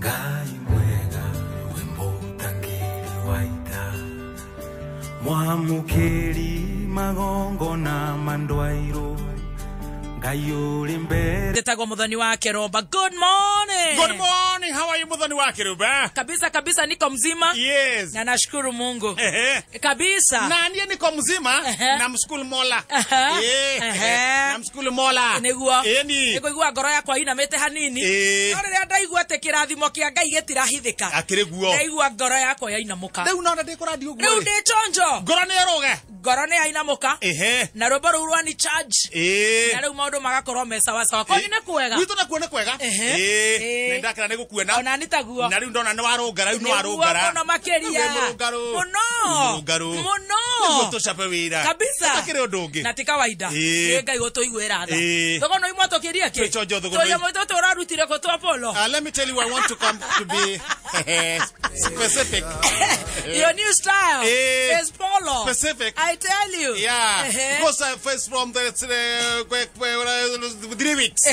Ngai mwega wembutangiri waita mwamukiri magongona mandwairo Ngai uri mbere. Tetagwo Muthoni wa Kiroba. Good morning. Good morning. How are you, Muthoni wa Kiroba? Kabisa kabisa niko mzima. Yes. Na nashukuru Mungu. Ehe. Kabisa. Na niye niko mzima. Namshukuru Mola. Eh. Namshukuru Mola. Niguo. Eni. Niguo ngoro yakwa inamite hanini. No riria ndaigua ati kirathimo kia Ngai gitirahithika. Akiri guo. Ndaigua ngoro yakwa yainamuka. Riu nona ndikurathi uguo. Riu ndi chonjo. Ngoro ni ruge. Ngoro ni yainamuka. Ehe. Na rwimbo rũu rwa ni charge. Eh. Na riu maundu magakorwo me sawa sawa. Kwa ni kwega. Gwitũ nakuo nĩ kwega. Ehe. Nĩ ndakĩra nĩ gũkuona. Ona ni taguo. Na riu ndona nĩ warũngara, riu nĩ warũngara. Mũno makĩria. Mũno. Mũno. Nĩguo tũcape wĩra. Kabisa. Gũtakĩrĩ ũndũ ũngĩ. Na ti kawaida. Nĩ Ngai gũtũiguĩra tha. Thogono imwe tũkĩrie kĩ? Twĩchonjo thogono. Tũrĩa mũitũ tũrarutire kũ twa polo. Let me tell you, I want to come to be specific. Your new style is polo. Specific. I tell you. Yeah. Because I first from the 3 weeks.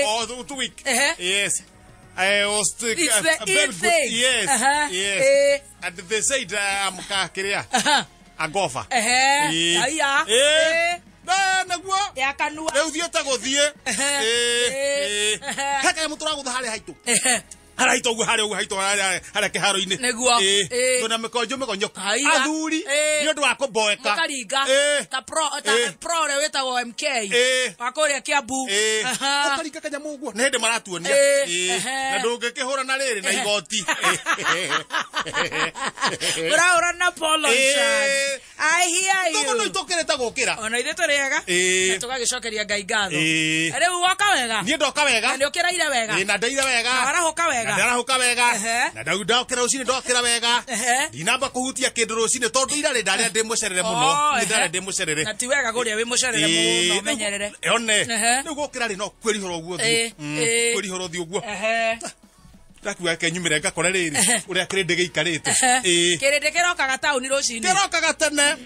Or 2 weeks. Yes. I was it's the very thing. Good. Yes. Yes. And they said I'm kakiria. A golfer. Aya. Na naguo. Ya kanua. Rĩu thiĩte gũthiĩ. He kanyamũ tũragũtha harĩa haitũ. Harĩa haitũ ũguo harĩa ũguo haitũ harĩa kĩharo-inĩ. Nĩguo. Twĩna mĩkonjo mĩgonyoku. Athuri nĩ ũndũ wa kũmboeka. Mũkaringa. Ta pro ta pro ũrĩa wĩtagwo MK. Wa kũrĩa Kiambu. Ũkaringa kanyamũ ũguo. Nĩ hĩndĩ maratuonia. Na ndũngĩkĩhũra na rĩrĩ na igoti. Ũrahũra na polo shirt. I hear you. Thogono itũkĩrĩte gũkĩra. Ona ithuĩ tũrĩ ega. Na tũgagĩcokeria Ngai ngatho. Rĩu woka wega. Niĩ ndoka wega. Na nĩ ũkĩraire wega. Na ndaire wega. Na warahũka wega. Na ndarahũka wega. Na ndokĩra rũcinĩ ndokĩra wega. Ndinamba kũhutia kĩndũ rũcinĩ tondũ ira rĩ ndarĩa ndĩ mũcerere mũno. Nĩ ndarĩa ndĩ mũcerere. Na ti wega kũrĩa wĩ mũcerere mũno ũmenyerere. One. Rĩu gũkĩra rĩ no kwĩrihũra ũguo ũthiũ. Kwĩrihũra ũthiũ ũguo. Ndakiuga ke nyumĩre ngakore rĩrĩ ũrĩa kĩrĩndĩ gĩikarĩte. Kĩrĩndĩ kĩrokaga taũni rũcinĩ. Kĩrokaga tene.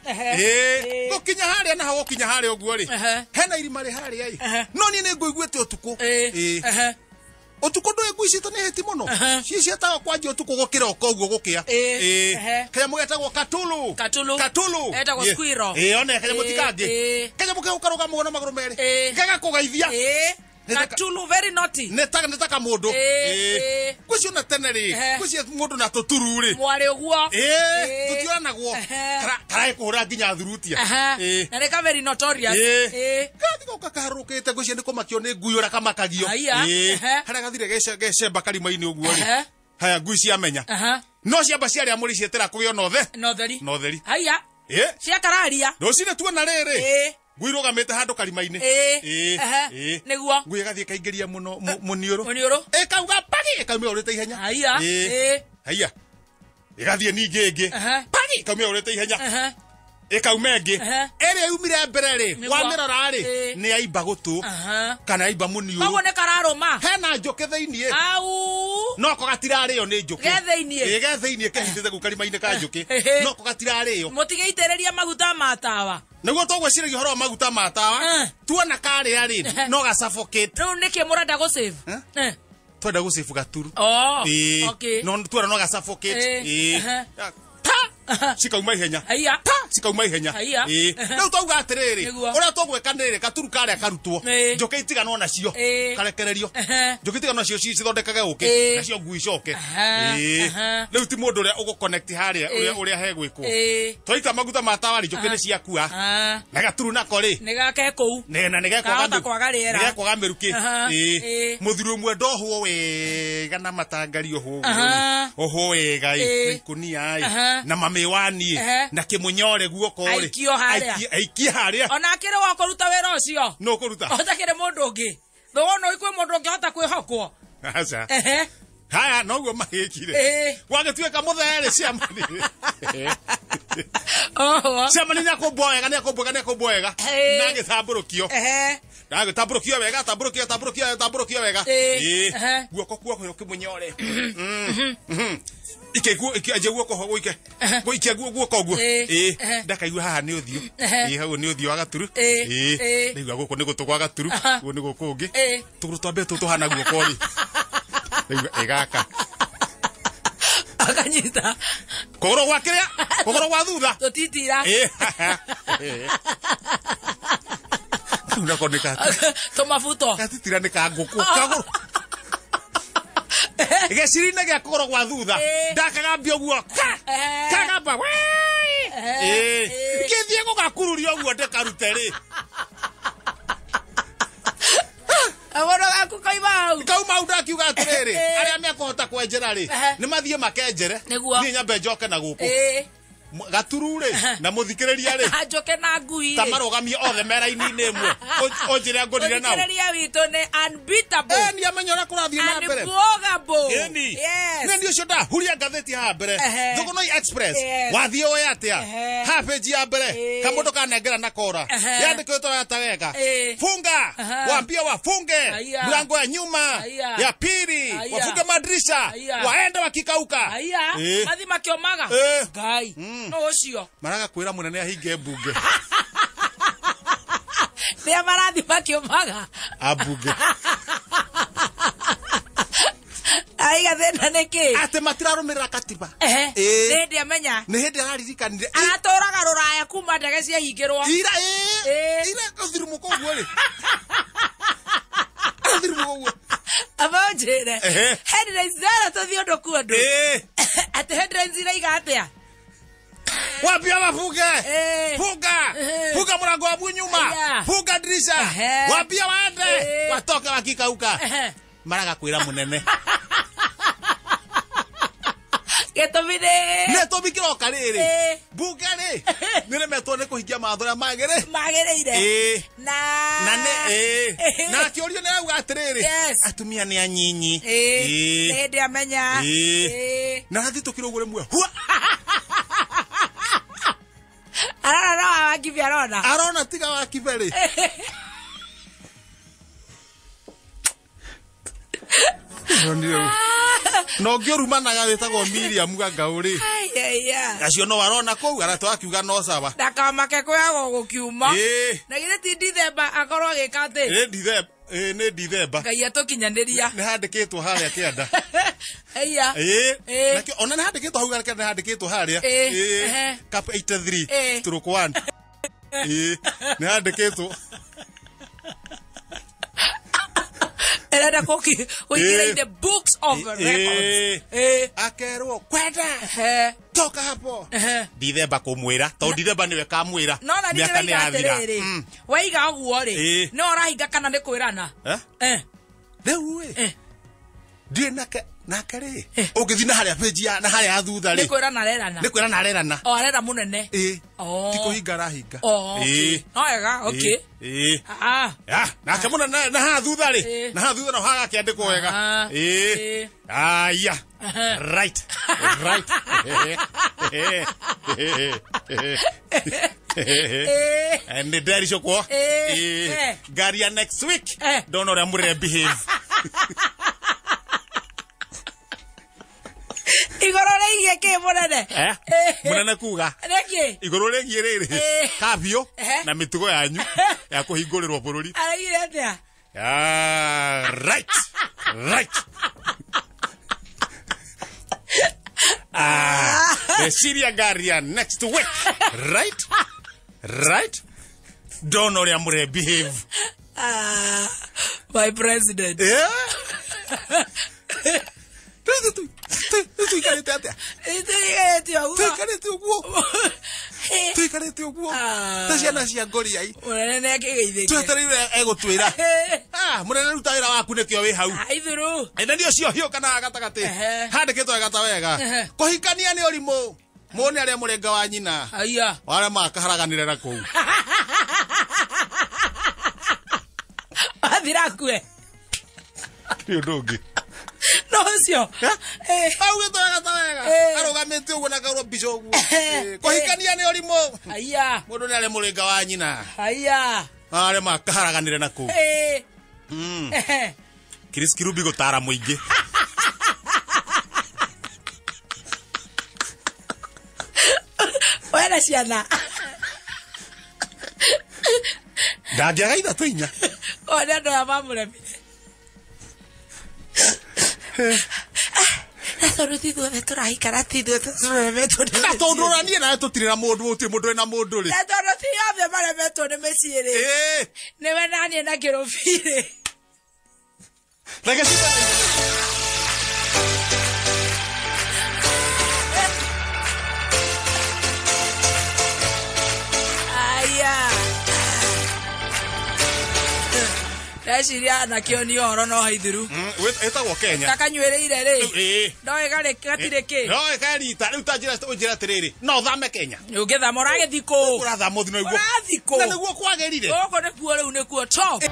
Gũkinya harĩa na ho gũkinya harĩa ũguo rĩ. Hena irima rĩ harĩa ĩ. No niĩ nĩ ngũiguĩte ũtukũ. Ũtukũ ndũĩ ngui citũ nĩ hĩti mũno. Ciĩtaga kwanjia ũtukũ gũkĩroka ũguo gũkĩa. Kanyamũ getagwo katulu. Katulu. Katulu. Etagwo squirrel. One kanyamũ ti kangĩ. Kanyamũ kau karũgamagwo na magũrũ merĩ. Gagakũgeithia. Katulu very naughty. Nĩ ta kamũndũ. Ngwĩcio na tene rĩ, ngwĩcio mũndũ na tũturu rĩ. Mwarĩ ũguo. Tũtionanagwo. Karaĩ kũhũra nginya thurutia. Na nĩ ka very notorious. Gathi goka kaharũrũkĩte ngwĩcio nĩ kũmakio nĩ ngui ũrĩa kamakagio. Harĩa gathire gecemba karima-inĩ ũguo rĩ. Haya ngui ciamenya. No ciamba ciarĩa mũri cietera kũgĩa na ũthe. Na ũtheri. Na ũtheri. Haya. Ciakararia. Rũcinĩ tuona rĩrĩ. Ngui irũgamĩte handũ karima-inĩ. Nĩguo. Ngui ĩgathiĩ ĩkaingĩria mũno mũniũrũ. Mũniũrũ. Ĩkauga pagi ĩkaumĩra ũrĩte ihenya. Haya. Haya. Ĩgathiĩ ningĩ ĩngĩ. Pagi ĩkaumĩra ũrĩte ihenya. Ĩkauma ĩngĩ. Ĩrĩa yumire mbere rĩ, wamĩrora rĩ, nĩ yaimba gũtũ. Kana yaimba mũniũrũ. Koguo nĩ kararũma. Hena njũkĩ thĩiniĩ. Au. No ko gatirarĩo nĩ njũkĩ. Ge thĩiniĩ. Ge thĩiniĩ kehithĩte kũu karima-inĩ ka njũkĩ. No ko gatirarĩo. Mũtigĩitĩrĩria maguta ma tawa. Nĩguo tũgwĩciragia ũhoro wa maguta ma tawa. Tuona karĩa rĩ, no ga suffocate. Rĩu nĩkĩ mũrenda gũ save? Twenda gũ save gaturu. Okay. No tuona no ga suffocate. Ta cikauma ihenya. Ta cikauma ihenya. Rĩu twauga atĩrĩrĩ, ũrĩa tũgwĩka nĩ rĩrĩ, gaturu karĩa karutwo, njũkĩ itiganwo nacio, karekererio. Njũkĩ itiganwo nacio cithondekage ũkĩ, nacio ngui icoke. Rĩu ti mũndũ ũrĩa ũgũ-connect harĩa ũrĩa hegwĩkwo. Twaita maguta ma tawa rĩ, njũkĩ nĩ ciakua. Na gaturu nako rĩ, nĩ gake kũu. Na nĩ gekwaga kwaga rĩera. Nĩ gekwaga mĩrukĩ. Mũthuri ũmwe ndohwo wega na matangari ohwo ũguo. Ohwo wega ĩ, na ikũnia ĩ, na mamiwani na kĩmũnyore guoko rĩ. Aikio harĩa. Aikie harĩa. Ona akĩrĩ wa kũruta wĩra ũcio. No kũruta. Ũtakĩrĩ mũndũ ũngĩ. Thogono kwĩ mũndũ ũngĩhota kwĩhokwo. Aca. Haya noguo magĩkire. Gwagĩtuĩka mũthere ciamani. Ciamani nĩ akũmbwo wega, nĩ akũmbwo wega, nĩ akũmbwo wega. Na agĩtambũrũkio. Na agĩtambũrũkio wega, tambũrũkio, tambũrũkio, tambũrũkio wega. Guoko kuoko ũkĩmũnyore. Ike guo ike aje guoko ho ike. Go ike guo guoko guo. Ndakaigua haha nĩ ũthiũ. Hau nĩ ũthiũ wa gaturu. Ndaigua gũkũ nĩ gũtũ gwa gaturu. Guo nĩ gũkũ ũngĩ. Tũgũrũ twambe tũtũ hana guoko rĩ. Ĩgaka. Akanyita. Kũgũrũ gwa kĩrĩa? Kũgũrũ gwa thutha. Tũtitira. Kau nako nĩ ka. Tũmabuto. Gatitira nĩ ka ngũkũ. Kagũrũ. Gĩciri-inĩ gĩa kũgũrũ gwa thutha. Ndakagambia ũguo. Kagamba. Ngĩthiĩ gũgakururia ũguo ndĩkarute rĩ. Kamono gaku kauma hau. Kauma hau ndakiuga atĩrĩrĩ, arĩa mekũhota kwenjera rĩ, nĩ mathiĩ makenjere. Niĩ nyambe njoke na gũkũ. Gaturu rĩ, na mũthikĩrĩria rĩ. Njoke na ngui rĩ. Ta marũgamie othe me raini-inĩ ĩmwe. Ũnjĩre ngũrire nao. Mũthikĩrĩria witũ nĩ unbeatable. Nĩ amenya ũrĩa kũrathiĩ na mbere. Unbwogable. Ĩni. Yes. Nĩ ũcio ndahuria ngathĩti haha mbere. Thugunoi Express. Wathiĩ ũĩ atĩa? Haha page ya mbere. Kamũndũ kanengera na kora. Yandĩkĩtwo ya ta wega. Funga. Waambie wafunge. Mlango ya nyuma. Ya pili. Wafunge madirisha. Waende wakikauka. Mathi makĩomaga. Ngai. No ũcio. Maraga kwĩra mũnene ahinge mbunge. Nĩa marathi makĩomaga. Ambunge. Aiga thĩna nĩ kĩ? Atĩ matirarũmĩrĩra katiba. Nĩ hĩndĩ amenya. Nĩ hĩndĩ araririkanire. Aratũraga rũraya kuma ndege ciahingĩrwo. Ira ira ũthirumũka ũguo rĩ. Ũthirumũka ũguo. Aba ũnjĩre. Headlines zara tũthiĩ ũndũ ku ũndũ. Atĩ headlines iraiga atĩa? Wambia wafunge. Funga. Funga mlango wa nyuma. Funga dirisha. Wambia waende. Watoke wakikauka. Maraga kwĩra mũnene. Gĩtũmi nĩ. Gĩtũmi kĩroka rĩrĩ. Mbunge rĩ. Nĩremetwo nĩ kũhingia mawatho ũrĩa magĩrĩire. Na. Na nĩ. Na akĩũrio nĩ arauga atĩrĩrĩ. Atumia nĩ anyinyi. Nĩ hĩndĩ amenya. Na athitũkire ũguo rĩmwe. Hua. Arona no wa Kibe arona. Arona tiga wa Kibe rĩ. No ngĩũrumanaga wĩtagwo Miriam Gangau rĩ. Acio no arona kũu aratũ akiuga no sawa. Ndakamake kwĩyagwo gũkiuma. Na githĩ ti Dithemba akorwo agĩka atĩ? Nĩ Dithemba. Nĩ Dithemba. Ngai atũkinyanĩria. Nĩ handĩkĩtwo harĩa kĩanda. Aya. Nakĩo ona nĩ handĩkĩtwo hau kĩanda nĩ handĩkĩtwo harĩa. Cap 83 stroke 1. Nĩ handĩkĩtwo. Erenda kũingĩra in the books of records. Akerwo kwenda. Toka hapo. Dithemba kũmwĩra tondũ Dithemba nĩwe kamwĩra. No na Mĩaka nĩ yathira. Waiga ũguo rĩ, no ũrahinga kana nĩ kwĩrana? Rĩu ĩ. Ndirĩ nake nake rĩ. Ũngĩthiĩ na harĩa page ya na harĩa ya thutha rĩ. Nĩ kwĩrana arerana. Nĩ kwĩrana arerana. O arera mũnene. Ti kũhinga arahinga. No wega, okay. Nake mũnene na haha thutha rĩ. Na haha thutha no hagakĩandĩkwo wega. Aya. Right. Right. Nĩ ndericũkwo. Ngari ya next week. Ndona ũrĩa mũrere behave. Igũrũ rĩgiĩ kĩ mũnene? Mũnene kuga. Nĩkĩ? Igũrũ rĩgiĩ rĩrĩ. Kafio na mĩtugo yanyu ya kũhingũrĩrwo bũrũri. Araugire atĩa? Right. Right. Reciria ngari ya next week. Right? Right? Ndona ũrĩa mũre behave. My president. Tuikarĩte atĩa? Tuikarĩte ũguo. Tuikarĩte ũguo. Tuikarĩte ũguo. Ta ciana cia ngoriai. Mũnene nĩ akĩgeithĩtie. Twetereire egũtwĩra. Mũnene ruta wĩra waku nĩkĩo wĩ hau. Ithuru. Na nĩ ũcio hiũkanaga gatagatĩ. Handĩkĩtwo wega ta wega. Kũhikania nĩ ũrimũ. Muone arĩa mũrenga wa nyina. Aya. Arĩa makaharaganĩre na kũu. Athira kue. Nĩ ũndũ ũngĩ. No ũcio. Augĩtwo wega ta wega. Arũgamĩte ũguo na kaũrwo mbica ũguo. Kũhikania nĩ ũrimũ. Aya. Mũndũ nĩ arĩa mũrĩnga wa nyina. Aya. Arĩa makaharaganĩre na kũu. Chris Kirubi gũtara mũingĩ. Wena ciana. Ndangĩaga ithatũ inya. O nĩ andũ aya mamũremire. Na tondũ ti ithuothe tũraikara, ti ithuothe tũremetwo nĩ Na mĩciĩ. tondũ ona niĩ nawe tũtirĩ na mũndũ, gũtirĩ mũndũ wĩna mũndũ rĩ. Na tondũ ti othe maremetwo nĩ mĩciĩ rĩ. Nĩwe naniĩ na kĩrũbi rĩ. Reke Aya. Ndeciria nakĩo nĩ ũhoro no haithiru. Ĩtagwo Kenya. Gakanyuĩrĩire rĩ. Ndoĩ garĩ gatirĩ kĩ. No ĩkarita rĩu ta njĩra ũnjĩra atĩrĩrĩ, no ũthame Kenya. Ũngĩthama ũragĩthiĩ kũ? Ũrathama ũthiĩ nĩguo. Ũrathiĩ kũ? Na nĩguo kwagĩrire. Gũkũ nĩkuo rĩu nĩkuo top.